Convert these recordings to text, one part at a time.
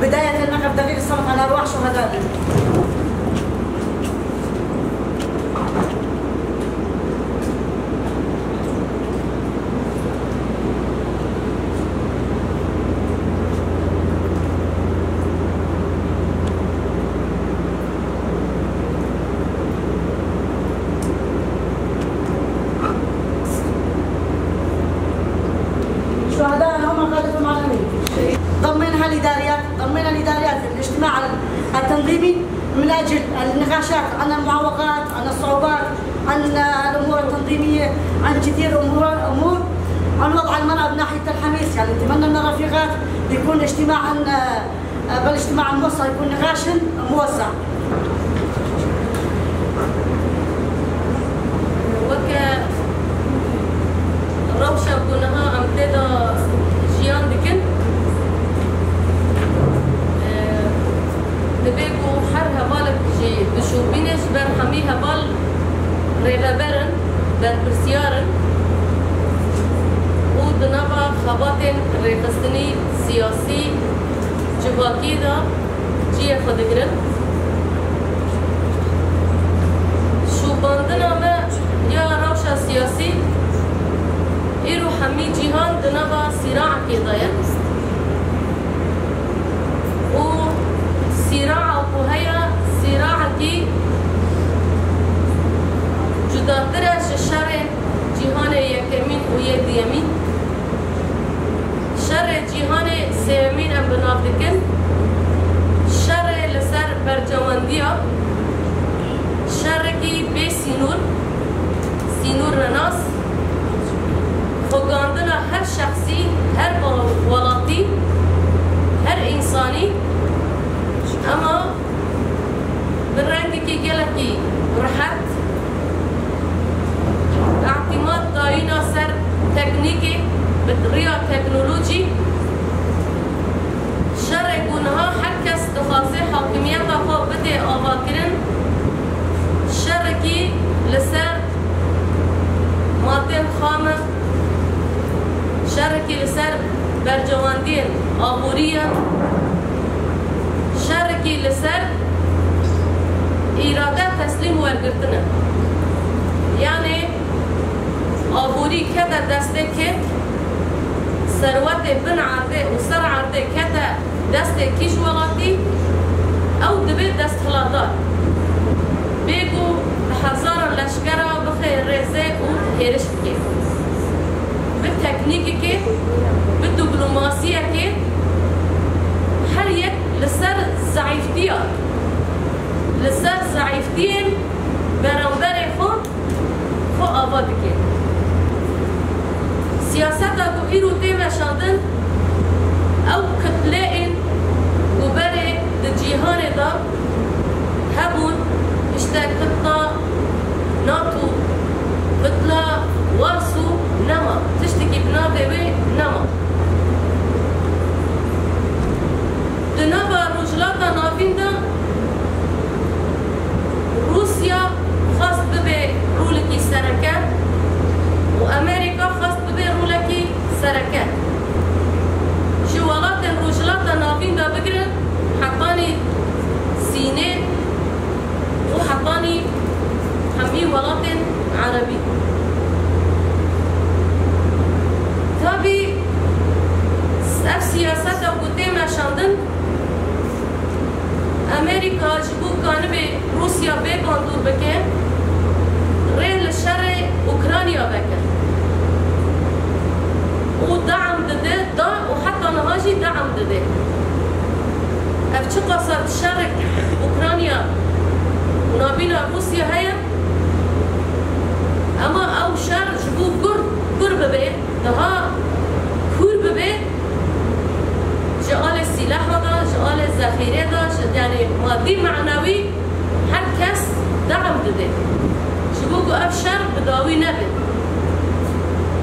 بداية نقف دقيقة صمت على أرواح شهدائنا. شهدائنا هم قادة العالمين. ضمينا الإداريات، ضمينا الإداريات الاجتماع التنظيمي من أجل النقاشات عن المعوقات، عن الصعوبات، عن الأمور التنظيمية، عن كثير أمور، عن وضع المرأة بناحية الحميس. يعني نتمنى من الرفيقات يكون اجتماع بالاجتماع الموسع يكون نقاش موسع. روشة كونها أمتدى جيان دكن دبيكو حر هبالك جي بشوبينش بر حمي هبال ريبابرن بر برسيارن و دنابا خباتن ريخستني سياسي جواكي دا جي خدگرن شو باندنا ما يا روشة سياسي إيرو حمي جيهان دنابا صراع كيضايا و صراع وهي صراع كي جداتره شر جيهان يكمين و يديمين شر جيهان سيمين ام بناف دكن شر لسر برجوانديا شر كي بي سينور سينور رناس خوگاندنا هر شخصی، هر ولاتی، هر انسانی اما بالرنگ که گلکی راحت اعتماد داینا سر تکنیکی بطريقة تکنولوژی شر گونها هر کس دخواسته حاکمیت خو بده آوا کرن شر کی لسر ماده خامه شرکی لسر برجواندین آبوریه شرکی لسر ایراده تسلیم ورگرتنه یعنی آبوری کده دسته که ثروت بن عرده و سر عرده کده دسته کیش ولاتی او دبی دست خلاطار بگو هزار لشکره بخیر ریزه و هرش بکه بالتكنيك بالدبلوماسية هر يك لسر زعيفتيا لسر زعيفتين برانبر خو خو آباد كي سياسة کو ایرو تيما شاندن او كتلائن وبري دجيهان دا هبون اشتا كتلا ناتو كتلا وارسو نما تشتكي بنابي نما دنابا رجلاتا نافين دا روسيا خاص ببي رولكي سركة وأمريكا خاص ببي رولكي سركة شوالات رجلاتا نافين دا بقرن حطاني سيني وحطاني حمي ولاتن عربي tabi ev siyaseta ku tê meşandin Amerîka ji bo kanibê Rûsya bê bandor bike rê li şerê Ukrayna veke û deam dide da û heta niha jî deam dide ev çi qasa şerek Ukrayna û navbîna Rûsya heye ama ew şer ji bo gur bibe daha kur bibe ji alê sîlaha da ji alê zexîrê da yani madî manewî her kes deam dide ji bo ku ev şer bi dawî nebe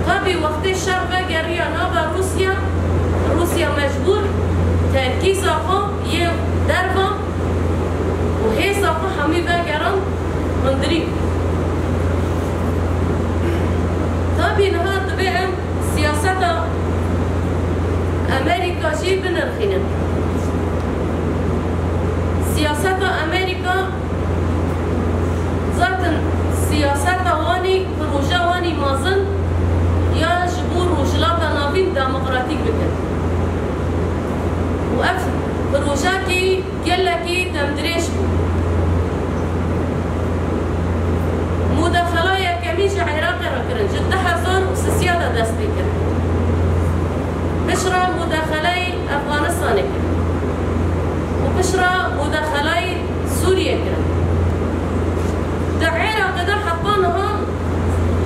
tabii wextê şer vegeriya nava Rûsya Rûsya mecbûr terkîza xwe yê derva û hêza xwe hemî vegeran hundirî tabii niha dibe em siyaseta Amerîka jî binirxînin. Peymanî mezin ya ji bo Rojhilata Navîn demokratîk bikin. Û ev projakî gelekî demdirêj bû. Mudaxala yekemî ji Iraqê re kirin, ji 2003 de dest pê kir. Pişra mudaxalayê Efxanistanê kirin û pişra mudaxalayê Sûriyê kirin. Di Iraqê de heta niha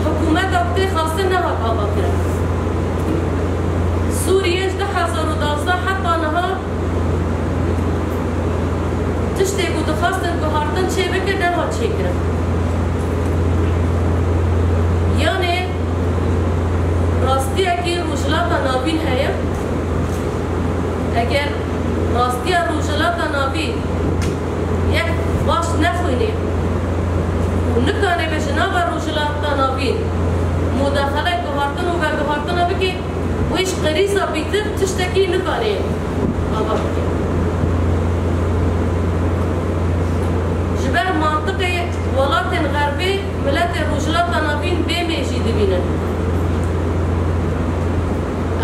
hikûmeta ku tê xwestin nehat ava kirin. Sûriye ji 2012 heta niha tiştê ku dixwestin guhartin çê bike nehat çêkirin. Yanê rastiyekî Rojhilata Navîn heye. Eger rastiya Rojhilata Navîn yek baş nexwînê û nikane ji nava Rojhilata Navîn mudaxale guhartin û veguhartina bike, wê ji qirîza bîtir tiştekî nikane ava bike. Ji ber mantiqê welatên Xerbê miletê Rojhilata Navîn bê jî dibînin.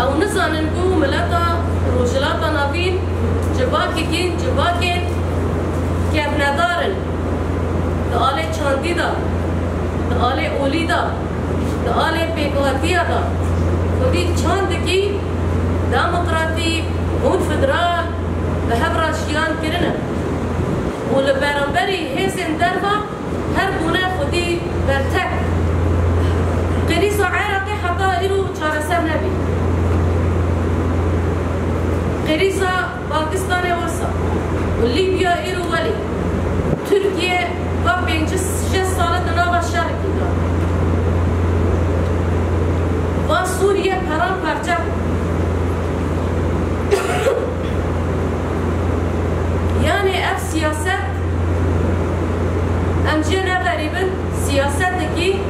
Ew nizanin ku mileta Rojhilata Navîn civakekî civakên kevnedar in. Di alê çandî de, di alê olî de, di alê pêkhatiya de xwedî çandekî demokratîk, konfederal bi hev re jiyan kirine û li beramberî hêzên derve her bûne xwedî bertek. Qirîza Iraqê heta îro çareser nebî. Qirîza Pakistanê wisa û Lîbya îro welî. Tirkiye va 56 sale di nava şerekî de. Va Sûriye peran parçe bû. Yani ev siyaset em jê negerîbin siyasetekî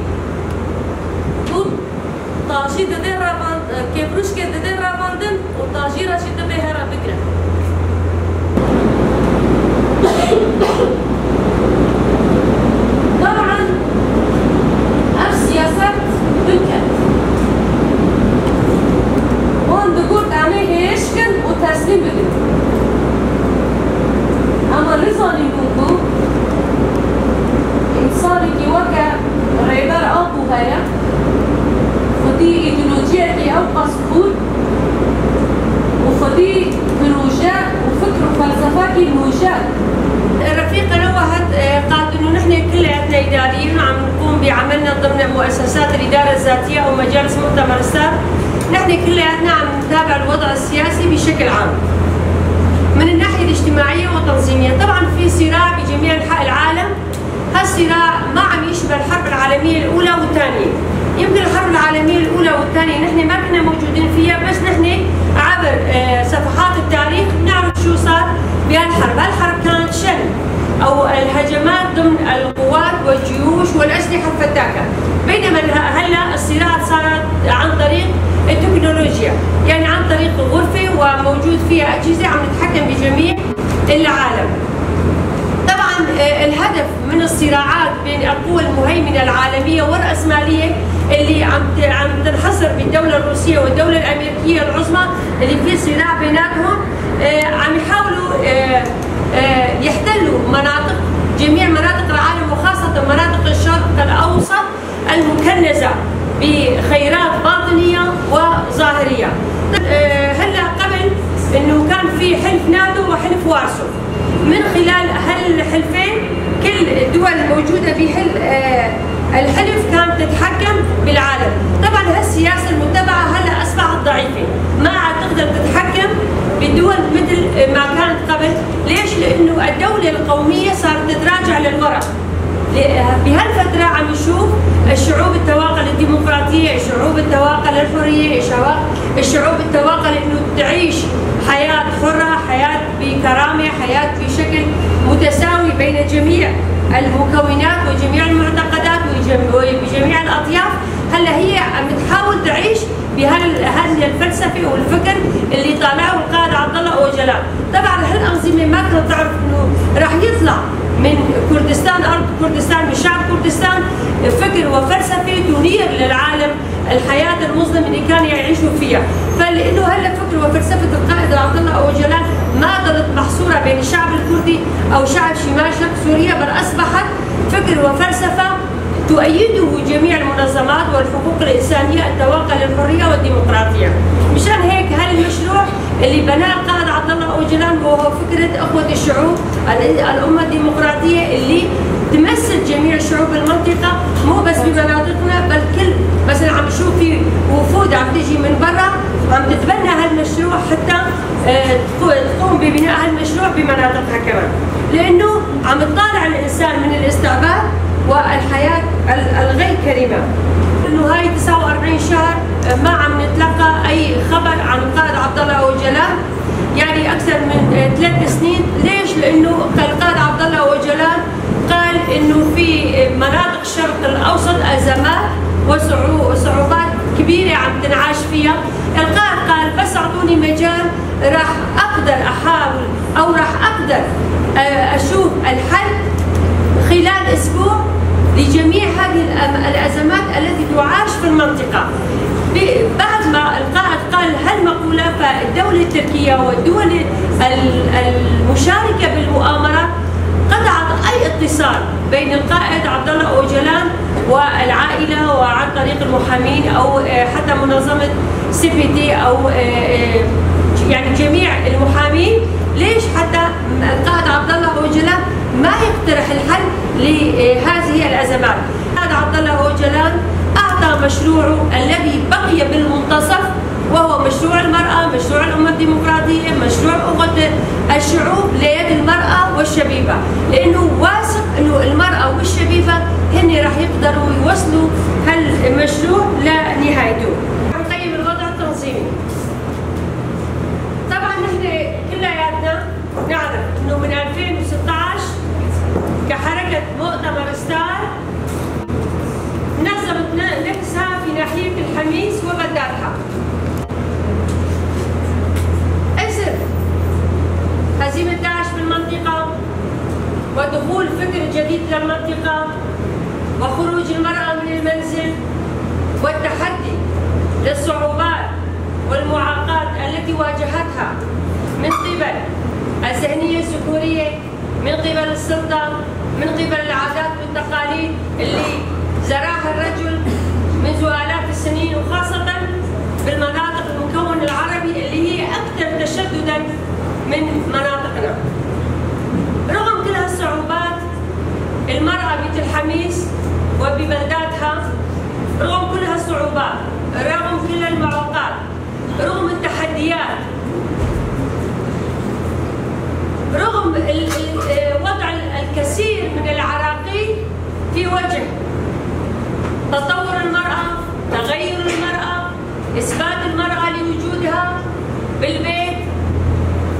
ku tajî dide revand, kevrûşkê dide revandin û tajî re jî dibe here bigire. طبعا ev siyaset biket. Wan digot em ê hêşkin û teslîm bikin. Ama nizanîbûn ku însanekî weke Rêber Apo heye, xwedî îdeolojiyekî ew qas kûr û xwedî proje û fikr û felsefekî nûjen. الرفيقة نوهت قالت انه نحن كلياتنا اداريين وعم نقوم بعملنا ضمن مؤسسات الاداره الذاتيه او مجالس مؤتمر ستار. نحن كلياتنا عم نتابع الوضع السياسي بشكل عام من الناحيه الاجتماعيه والتنظيميه. طبعا في صراع بجميع انحاء العالم، هالصراع ما عم يشبه الحرب العالميه الاولى والثانيه. يمكن الحرب العالميه الاولى والثانيه نحن ما كنا موجودين فيها، بس نحن عبر صفحات التاريخ بنعرف شو صار بهالحرب. هالحرب كانت شن او الهجمات ضمن القوات والجيوش والاسلحه الفتاكه، بينما هلا الصراع صارت عن طريق التكنولوجيا، يعني عن طريق غرفه وموجود فيها اجهزه عم نتحكم بجميع العالم. طبعا الهدف من الصراعات بين القوى المهيمنه العالميه والراسماليه اللي عم تنحصر بالدوله الروسيه والدوله الامريكيه العظمى اللي في صراع بيناتهم، عم يحاولوا يحتلوا مناطق جميع مناطق العالم وخاصه مناطق الشرق الاوسط المكنزه بخيرات باطنيه وظاهريه. هلا قبل انه كان في حلف ناتو وحلف وارسو، من خلال هالحلفين كل الدول الموجوده بحل الحلف كانت تتحكم بالعالم. طبعا هالسياسه المتبعه هلا اصبحت ضعيفه، ما عاد تقدر تتحكم بالدول مثل ما كانت قبل. ليش؟ لانه الدوله القوميه صارت تتراجع للوراء. بهالفتره عم نشوف الشعوب التواقع للديمقراطيه، الشعوب التواقع للحريه، الشعوب التواقع لانه تعيش حياه حره، حياه بكرامه، حياه بشكل متساوي بين جميع المكونات وجميع المعتقدات وبجميع الاطياف. هلا هي عم تحاول تعيش بهالفلسفه والفكر اللي طالعه القائد عبد الله اوجلان. طبعا هالانظمه ما كانت تعرف انه راح يطلع من كردستان، ارض كردستان، من شعب كردستان، فكر وفلسفة تنير للعالم الحياة المظلمة اللي كانوا يعيشوا فيها. فلانه هلا فكر وفلسفة القائد عبد الله اوجلان ما ضلت محصورة بين الشعب الكردي او شعب شمال شرق سوريا، بل اصبحت فكر وفلسفة تؤيده جميع المنظمات والحقوق الإنسانية التواقع للحرية والديمقراطية. مشان هيك هالمشروع اللي بناه القائد عبد الله اوجلان وهو فكرة أخوة الشعوب، الأمة الديمقراطية اللي تمثل جميع شعوب المنطقة، مو بس بمناطقنا بل كل، مثلا عم نشوف في وفود عم تيجي من برا عم تتبنى هالمشروع حتى تقوم ببناء هالمشروع بمناطقها كمان، لأنه عم تطالع الإنسان من الاستعباد والحياة الغير كريمة. إنه هاي 49 شهر ما عم نتلقى أي خبر عن القائد عبد الله أوجلان، يعني أكثر من 3 سنين. ليش؟ لأنه القائد عبد الله أوجلان قال إنه في مناطق الشرق الأوسط أزمات وصعوبات كبيرة عم تنعاش فيها. القائد قال بس أعطوني مجال راح أقدر أحاول أو راح أقدر أشوف الحل خلال أسبوع لجميع هذه الأزمات التي تعاش في المنطقة. بعد ما القائد قال هالمقولة، فالدولة التركية والدول المشاركة بالمؤامرة قطعت أي اتصال بين القائد عبد الله أوجلان والعائلة وعن طريق المحامين أو حتى منظمة CPT أو يعني جميع المحامين. ليش؟ حتى القائد عبد الله أوجلان ما يقترح الحل لهذه الأزمات. القائد عبد الله أوجلان أعطى مشروعه الذي بقي بالمنتصف، وهو مشروع المرأة، مشروع الأمة الديمقراطية، مشروع أخوة الشعوب ليد المرأة والشبيبة، لأنه واثق أنه المرأة والشبيبة هن راح يقدروا يوصلوا هالمشروع لنهايته. نقيم الوضع التنظيمي. طبعا نحن كلياتنا نعرف أنه من 2016 كحركة مؤتمر ستار نظمت نفسها في ناحية الحميس وبلداتها. إثر هزيمة داعش بالمنطقة ودخول فكر جديد للمنطقة وخروج المرأة من المنزل والتحدي للصعوبات والمعاقات التي واجهتها من قبل الذهنية الذكورية، من قبل السلطة، من قبل العادات والتقاليد اللي زرعها الرجل منذ آلاف السنين، وخاصة بالمناطق المكون العربي اللي هي أكثر تشددا من مناطقنا. رغم كل هالصعوبات المرأة بتل حميس وببلداتها، رغم كل هالصعوبات، رغم كل المعوقات، رغم التحديات، رغم وضع الكثير من العراقيل في وجه تطور المرأة، تغير المرأة، إثبات المرأة لوجودها بالبيت،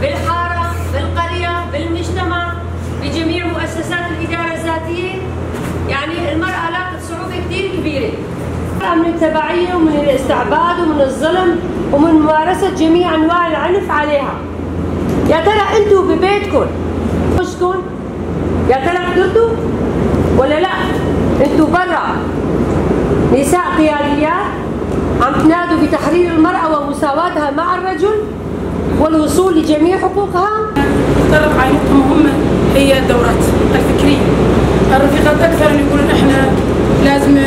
بالحارة، بالقرية، بالمجتمع، بجميع مؤسسات الإدارة الذاتية. يعني المرأة لاقت صعوبة كثير كبيرة من التبعية ومن الاستعباد ومن الظلم ومن ممارسة جميع أنواع العنف عليها. يا ترى أنتم ببيتكم زوجكم يا ترى قدرتوا ولا لا؟ أنتم برا نساء قياديات عم تنادوا بتحرير المرأة ومساواتها مع الرجل والوصول لجميع حقوقها. تطرق على نقطة مهمة هي الدورات الفكرية. الرفيقات أكثر أن يقولون إحنا لازم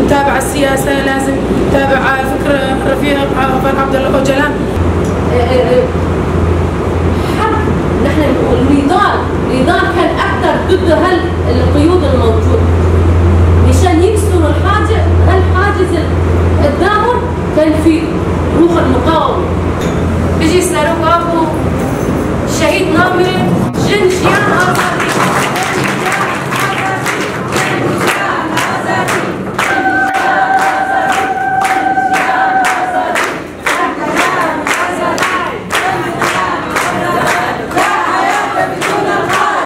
نتابع السياسة، لازم نتابع فكر الرفيق عبد الله أوجلان.